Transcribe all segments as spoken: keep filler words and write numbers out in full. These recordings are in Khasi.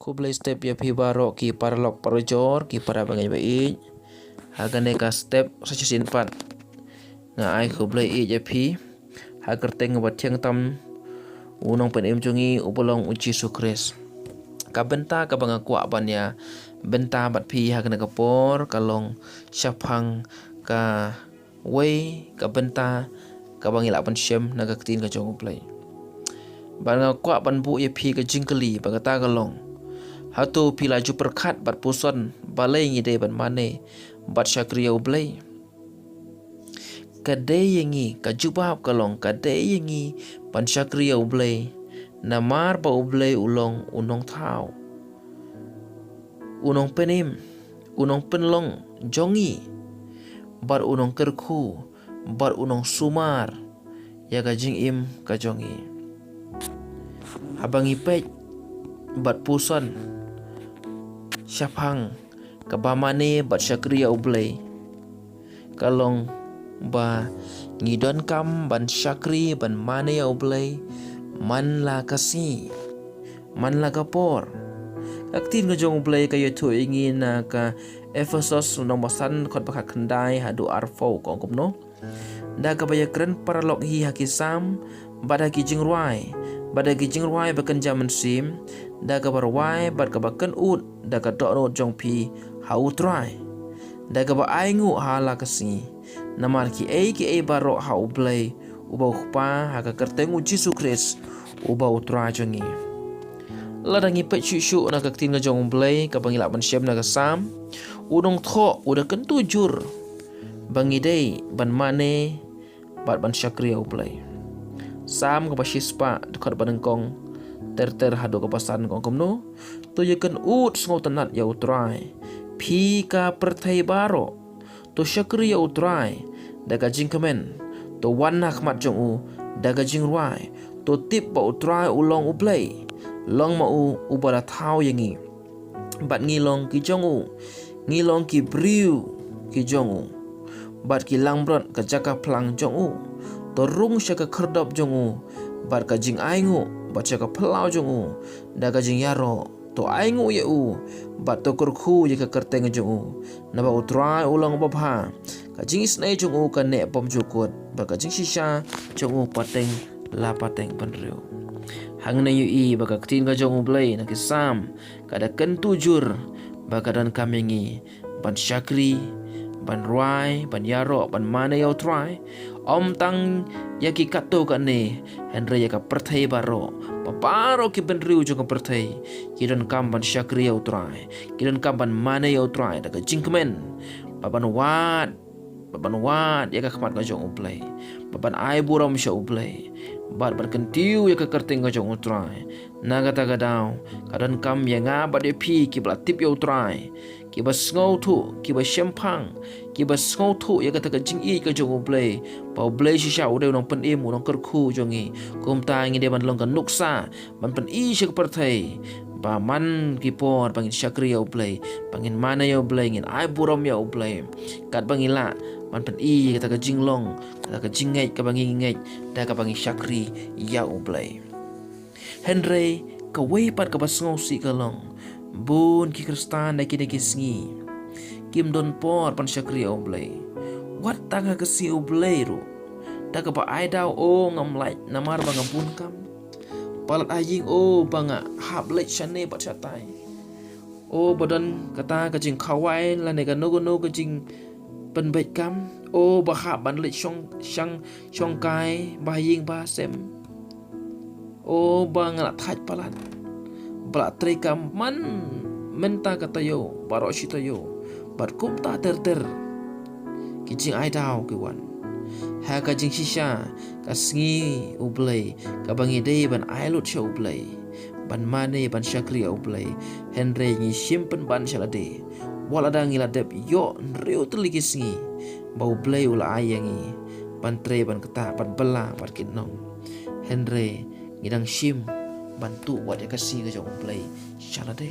Khublei step ïa phi baroh ki paralok parajor, ki para bangeit ba ïeit. Ha kane ka step sa shisien pat nga ai khublei ïeit ïa phi ha ka kyrteng ba thiang tam u Nongpynim jong ngi uba long u Jisu Khrist. Ka bynta kaba nga kwah ban ïa bynta bad phi ha kane ka por ka long shaphang ka wei ka bynta kaba ngi lah ban shem na ka ktien ka jong U Blei. Bad nga kwah ban buh ïa phi ka jingkylli ba kata ka long, hato phi la ju pyrkhat bad puson balei ngi dei ban mane bad shakri ïa U Blei? Ka dei ïa ngi, ka jubab ka long ka dei ïa ngi ban shakri ïa U Blei, namar ba U Blei u long u nongthaw, u Nongpynim, u Nongpynlong jong ngi, bad u Nongkyrkhu, bad u Nongsumar ïa ka jingim ka jong ngi. Haba ngi peit bad puson shaphang kaba mane bad shakri ïa U Blei, ka long ba ngi donkam ban shakri ban mane ïa U Blei man la ka sngi, man la ka por. Ka ktien ka jong U Blei ka ïathuh ïa ngi na ka Ephesos lynnong ba san dkhot ba khatkhyndai haduh arphew, ka ong kumno: Da kaba ïakren paralok hi ha ki salm bad ha ki jingrwai, bad ha ki jingrwai ba kynja mynsiem, da kaba rwai bad kaba kynud da ka dohnud jong phi ha U Trai, da kaba ainguh ha la ka sngi, namar kiei kiei baroh ha U Blei uba U Kpa, ha ka kyrteng U Jisu Khrist uba U Trai jong ngi. Lada ngi peit shuh shuh na ka ktien ka jong U Blei kaba ngi lah ban shem na ka salm, u nongthoh u da kyntu jur ba ngi dei ban mane bad ban shakri ïa U Blei. Salm kaba shispah dkhot ba nyngkong ter ter haduh kaba san ka ong kumno: To ïakynnud sngewtynnat ïa U Trai, phi ka pyrthei baroh. To shakri ïa U Trai da ka jingkmen. To wan ha khmat jong u da ka jingrwai. To tip ba U Trai u long U Blei. Long ma u uba la thaw ïa ngi, bad ngi long ki jong u. Ngi long ki briew ki jong u, bad ki langbrot ka jaka phlang jong u. To rung sha ka khyrdop jong u bad ka jingainguh, bad sha ka phyllaw jong u da ka jingïaroh. To ainguh ïa u bad to kyrkhu ïa ka kyrteng jong u. Naba U Trai u long uba bha. Ka jingisynei jong u ka neh bymjukut, bad ka jingshisha jong u pateng la pateng bynriew. Hangne ngi ïohi ba ka ktien ka jong U Blei na ki salm ka da kyntu jur ba ka donkam ïa ngi ban shakri, ban rwai, ban ïaroh, ban mane ïa U Trai. Ym tang ïa ki katto katne, hynrei ïa ka pyrthei baroh, ba baroh ki bynriew jong ka pyrthei ki donkam ban shakri ïa U Trai, ki donkam ban mane ïa U Trai da ka jingkmen, ba ban wad, ba ban wad ïa ka khmat ka jong U Blei, ba ban ai burom sha U Blei, bad ban kyntiew ïa ka kyrteng ka jong U Trai. Na kata ka daw ka donkam ïa nga bad ïa phi kiba la tip ïa U Trai, kiba sngewthuh, kiba shemphang, kiba sngewthuh ïa kata ka jingïeit ka jong U Blei, ba U Blei shisha u dei u Nongpynim, u Nongkyrkhu jong ngi. Kumta ngi dei ban long ka nuksa ban pyni sha ka pyrthei ba man ki por ba ngin shakri ïa U Blei, ba ngin mane ïa U Blei, ngin ai burom ïa U Blei, katba ngi lah ban pyni ïa kata ka jinglong, kata ka jingngeit kaba ngi ngeit da kaba ngi shakri ïa U Blei. Hynrei kawei pat kaba sngewsih ka long, bun ki Khristan ha kine ki sngi kim don por ban shakri ïa U Blei. Wat tang ha ka sngi U Blei ruh, da kaba ai daw, o ngam lait namar ba nga bun kam. Palat ha ïing, o ba nga hap leit shane bad shatai. O ba don kata ka jingkhawai lane kano kano ka jingpynbeit kam. O ba hap ban leit shong, shang, shongkai ba ha ïing ba ha sem. O ba nga la thait palat, ba la trei kam man mynta ka taïew baroh shi taïew, bad kumta ter ter ki jingai daw ki wan. Ha ka jingshisha, ka sngi U Blei kaba ngi dei ban ai lut sha U Blei, ban mane, ban shakri ïa U Blei, hynrei ngi shim pynban sha lade. Wat lada ngi la dep ïoh hynriew tylli ki sngi ba U Blei u la ai ïa ngi ban trei, ban ktah, ban bylla, ban kynnoh, hynrei ngi dang shim ban tuh wat ïa ka sngi ka jong U Blei sha lade.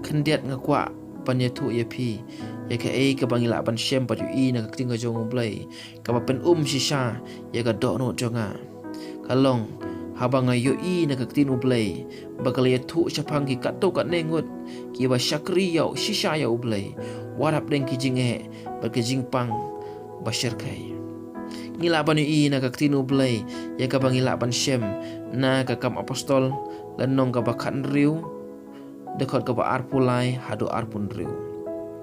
Khyndiat nga kwah ban ïathuh ïa phi ïa kaei kaba ngi lah ban shem bad ïohi na ka ktien ka jong U Blei kaba pynum shisha ïa ka dohnud jong nga. Ka long, Haba nga ïohi na ka ktien U Blei ba ka la ïathuh shaphang ki katto katne ngut kiba shakri ïa u shisha ïa U Blei, wat hapdeng ki jingeh bad ki jingpang ba shyrkhei. Ngi lah ban ïohi na ka ktien U Blei ïa kaba ngi lah ban shem na ka Kam Apostol, lynnong kaba khathynriew, dkhot kaba arphew lai haduh arphew hynriew.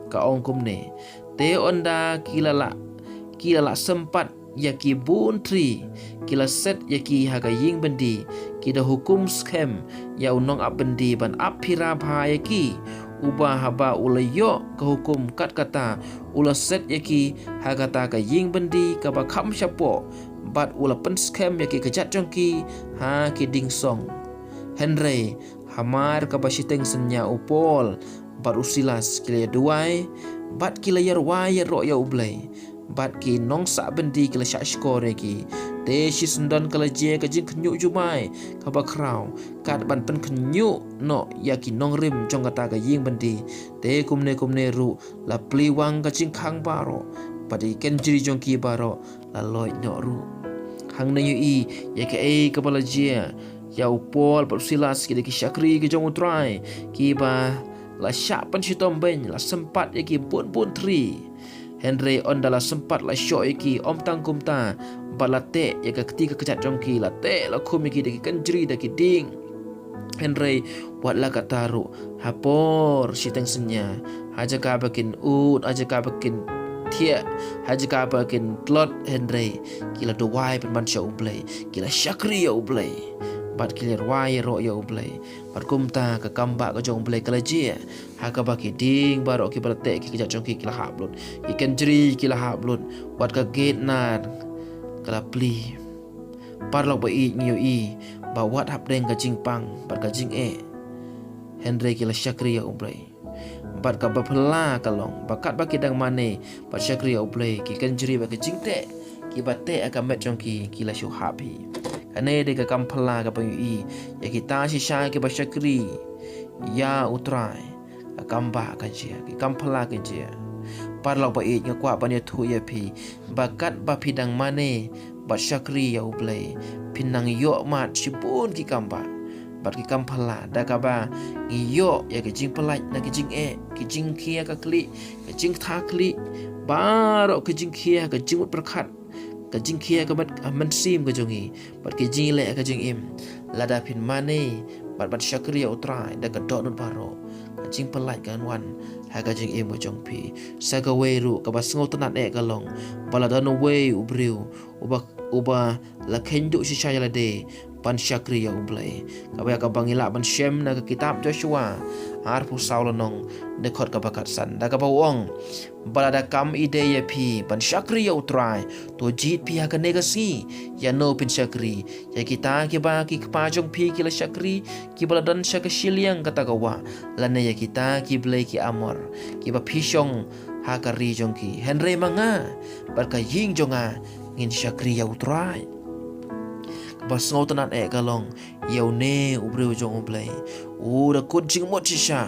Ka ong kumne: Te ynda ki la lah, ki la lah sympat ïa ki bun thri, ki la set ïa ki ha ka ïing byndi, ki da hukum skhem ïa u nongap byndi ban ap phira bha ïa ki, uba haba u la ïoh ka hukum kat kata, u la set ïa ki ha kata ka ïing byndi kaba kham shapoh, bad u la pynskhem ïa ki kjat jong ki ha ki dieng song. Hynrei hamar kaba shiteng synñia, u Paul bad u Silas ki la ïaduwai bad ki la ïarwai ïaroh ïa U Blei, bad ki nongsah byndi ki la shahshkor ïa ki. Te shisyndon ka la jia ka jingkhynñiuh jumai kaba khraw, kat ban pynkhynñiuh noh ïa ki nongrim jong kata ka ïing byndi. Te kumne kumne ruh la plie wang ka jingkhang baroh, bad ïa ki kynjri jong ki baroh la loit noh ruh. Hangne ngi ïohi ïa kaei kaba la jia ïa u Paul bad u Silas, ki dei ki shakri ki jong U Trai, kiba la shah pynshitom beiñ, la sympat ïa ki bun bun thri. Hynrei ynda la sympat, la shoh ïa ki ym tang kumta, bad la teh ïa ka kti ka kjat jong ki, la teh la khum ïa ki da ki kynjri da ki dieng. Hynrei wat la katta ruh, ha por shiteng synñia, ha jaka ba kin ud, ha jaka ba kin thiah, ha jaka ba kin tlot, hynrei ki la duwai pynban sha U Blei, ki la shakri ïa U Blei, bad ki la ïarwai ïaroh ïa U Blei. Bad kumta ka kambah ka jong U Blei ka la jia, ha kaba ki dieng baroh kiba la teh ki kjat jong ki, ki la hap lut, ki kynjri ki la hap lut, wat ka gate nar ka la plie. Paralok ba ïeit, ngi ïohi ba wat hapdeng ka jingpang bad ka jingeh, hynrei ki la shakri ïa U Blei. Bad kaba phylla ka long ba katba ki dang mane bad shakri ïa U Blei, ki kynjri bad ki jingteh kiba teh ha ka met jong ki, ki la shu hap hi. Kane dei ka kam phylla kaba ngi ïohi ïa kita shisha kiba shakri ïa U Trai. Ka kambah ka jia, ka kam phylla ka jia. Paralok ba ïeit, nga kwah ban ïathuh ïa phi ba katba phi dang mane bad shakri ïa U Blei, phin nang ïoh mad shibun ki kambah bad ki kam phylla, da kaba ngi ïoh ïa ki jingpyllait na ki jingeh, ki jingkhia ka khlieh, ki jingtha khlieh, baroh ki jingkhia ka jingmut pyrkhat, ka jingkhia ka met, ka mynsiem ka jong ngi, bad ki jingïaleh ka jingim. Lada phin mane bad, bad shakri ïa U Trai da ka dohnud baroh, ka jingpyllait kan wan ha ka jingim ka jong phi. Sa kawei ruh kaba sngewtynnat eh ka long ba la don uwei u briew uba, uba la kheiñ duh shisha ïa lade ban shakri ïa U Blei, kaba ïa kaba ngi lah ban shem na ka kitab Joshua arphew saw lynnong, dkhot kaba khatsan, da kaba u ong: Ba lada kam ïadei ïa phi ban shakri ïa U Trai, to jied phi ha kane ka sngi ïa no phin shakri, ïa kita kiba ki kpa jong phi ki la shakri, kiba la don sha ka shiliang kata ka wah, lane ïa kita ki blei ki Amor kiba phi shong ha ka ri jong ki. Hynrei ma nga bad ka ïing jong nga, ngin shakri ïa U Trai. Kaba sngewtynnat eh ka long, ïa une u briew jong U Blei, u da kut jingmut shisha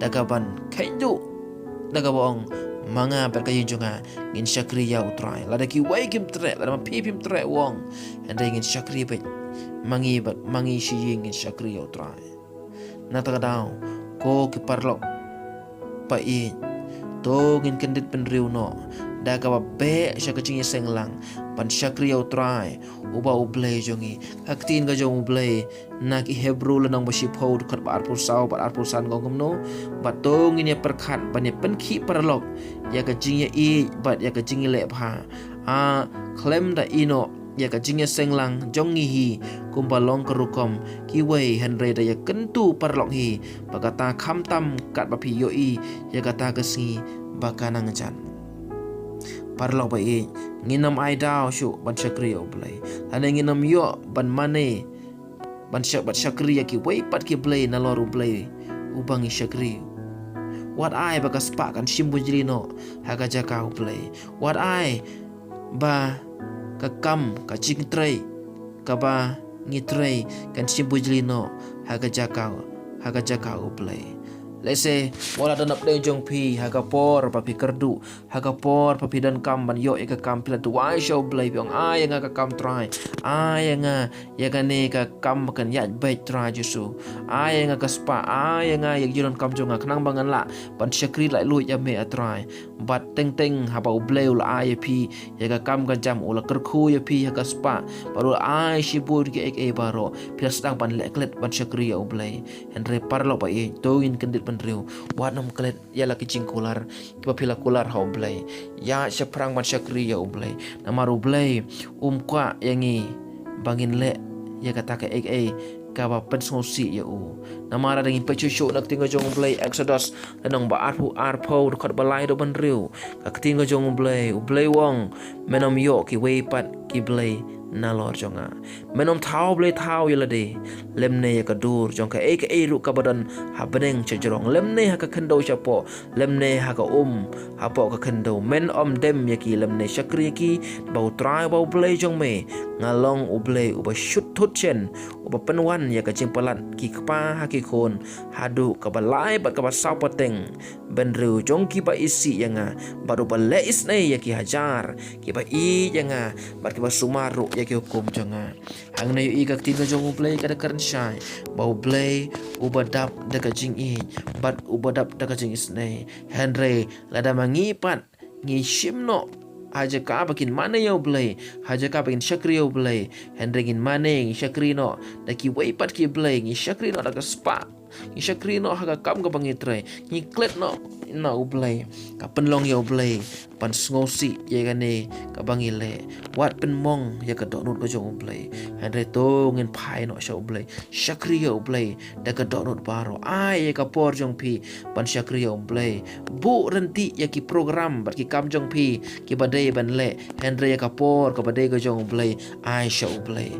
da kaban kheiñ duh, da kaba ong: Ma nga bad ka ïing jong nga, ngin shakri ïa U Trai. Lada kiwei kim treh, lada ma phi phim treh, u ong, hynrei ngin shakri beit. Ma ngi bad, ma ngi shi ïing ngin shakri ïa U Trai. Na kata ka daw, ko ki paralok ba ïeit, to ngin kyndit bynriew noh da kaba beh sha ka jingïaseng lang ban shakri ïa U Trai, uba U Blei jong ngi. Ka ktien ka jong U Blei na ki Hebru lynnong ba shiphew, dkhot ba arphew saw bad arphew san ka ong kumno: Bad to ngin ïa pyrkhat ban ïa pynkhih paralok ïa ka jingïaieit bad ïa ka jingïaleh bha, a, khlem da ïehnoh ïa ka jingïaseng lang jong ngi hi kumba long ka rukom kiwei, hynrei da ïakyntu paralok hi, ba kata khamtam katba phi ïohi ïa kata ka sngi ba ka nang jan. Paralok ba ïeit, ngin ym ai daw shuh ban shakri ïa U Blei, lane ngin ym ïoh ban mane ban shak-, ban shakri ïa kiwei pat ki blei nalor U Blei uba ngi shakri. Wat ai ba ka spah kan shim bujli noh ha ka jaka U Blei. Wat ai ba ka kam, ka jingtrei kaba ngi trei kan shim bujli noh ha ka jaka, ha ka jaka U Blei. Lehse wat la don hapdeng jong phi ha ka por ba phi kyrduh, ha ka por ba phi donkam ban ïoh ïa ka kam, phi la duwai sha U Blei, phi ong, ai ïa nga ka kam Trai, ai ïa nga ïa kane ka kam ba kan ïaid beit Trai Jisu, ai ïa nga ka spah, ai ïa nga ïa ka jingdonkam jong nga khnang ba ngan lah ban shakri laitluid ïa me A Trai. Bad teng teng haba U Blei u la ai ïa phi ïa ka kam ka jam, u la kyrkhu ïa phi ha ka spah, bad u la ai shibun kiei kiei baroh, phi la sdang ban leh klet ban shakri ïa U Blei. Hynrei paralok ba ïeit, to ngin kyndit bynriew, wat nym klet ïa la ki jingkular kiba phi la kular ha U Blei. Ïaid shaphrang ban shakri ïa U Blei, namar U Blei um kwah ïa ngi ba ngin leh ïa kata kaei kaei kaba pynsngewsih ïa u. Namar lada ngin peit shuh shuh na ka ktien ka jong U Blei, Exodus lynnong ba arphew, arphew, dkhot ba lai haduh ba hynriew. Ka ktien ka jong U Blei, U Blei u ong, men ym ïoh kiwei pat ki blei nalor jong nga. Men ym thaw blei thaw ïa lade, lymne ïa ka dur jong kaei kaei ruh kaba don ha bneng shajrong, lymne ha ka khyndew shapoh, lymne ha ka um hapoh ka khyndew. Men ym dem ïa ki lymne shakri ïa ki, ba U Trai uba U Blei jong me, nga long U Blei uba shut thut shen, uba pynwan ïa ka jingpalat ki kpa ha ki khun, haduh kaba lai bad kaba saw pateng bynriew jong kiba isih ïa nga, bad uba leh isynei ïa ki hajar kiba ïeit ïa nga, bad kiba sumar ruh ïa ki hukum jong nga. Hangne ïohi ka ktien ka jong U Blei ka da kren shai ba U Blei uba dap da ka jingïeit bad uba dap da ka jingisynei. Hynrei lada ma ngi pat ngi shim noh ha jaka ba kin mane ïa U Blei, ha jaka ba kin shakri ïa U Blei, hynrei ngin mane, ngi shakri noh da kiwei pat ki blei, ngi shakri noh da ka spah, ngi shakri noh ha ka kam kaba ngi trei, ngi klet noh na U Blei, ka pynlong ïa U Blei ban sngewsih ïa kane kaba ngi leh. Wat pynmong ïa ka dohnud ka jong U Blei, hynrei to ngin phai noh sha U Blei, shakri ïa U Blei da ka dohnud baroh. Ai ïa ka por jong phi ban shakri ïa U Blei. Buh ryntih ïa ki program bad ki kam jong phi kiba dei ban leh, hynrei ïa ka por kaba dei ka jong U Blei, ai sha U Blei.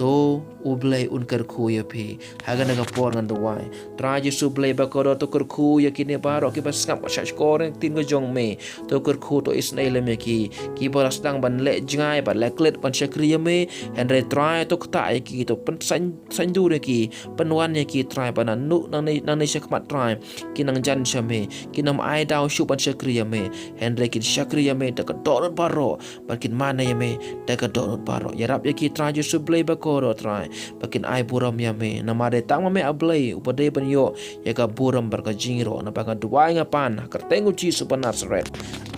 To U Blei un kyrkhu ïa phi ha kane ka por, ngan duwai. Trai Jisu Blei ba kordor, to kyrkhu ïa kine baroh kiba sngap shah shkor ïa ka ktien ka jong me. To kyrkhu, to isynei lem ïa ki kiba la sdang ban leh jngai, ban leh klet ban shakri ïa me. Hynrei Trai to ktah ïa ki, to pynsain, saindur ïa ki, pynwan ïa ki Trai, ba nangne, nangne shakhmat Trai kin nang jan sha me, kin ym ai daw shuh ban shakri ïa me, hynrei kin shakri ïa me da ka dohnud baroh, bad kin mane ïa me da ka dohnud baroh. Ïarap ïa ki Trai Jisu Blei ba kordor Trai, ba kin ai burom ïa me, namar dei tang ma me A Blei uba dei ban ïoh ïa ka burom bad ka jingïaroh. Naba nga duwai nga pan ha ka kyrteng U Jisu ba Nasaret.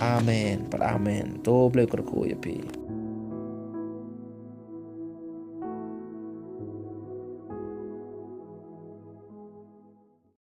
Amen bad amen. To Blei kyrkhu ïa phi.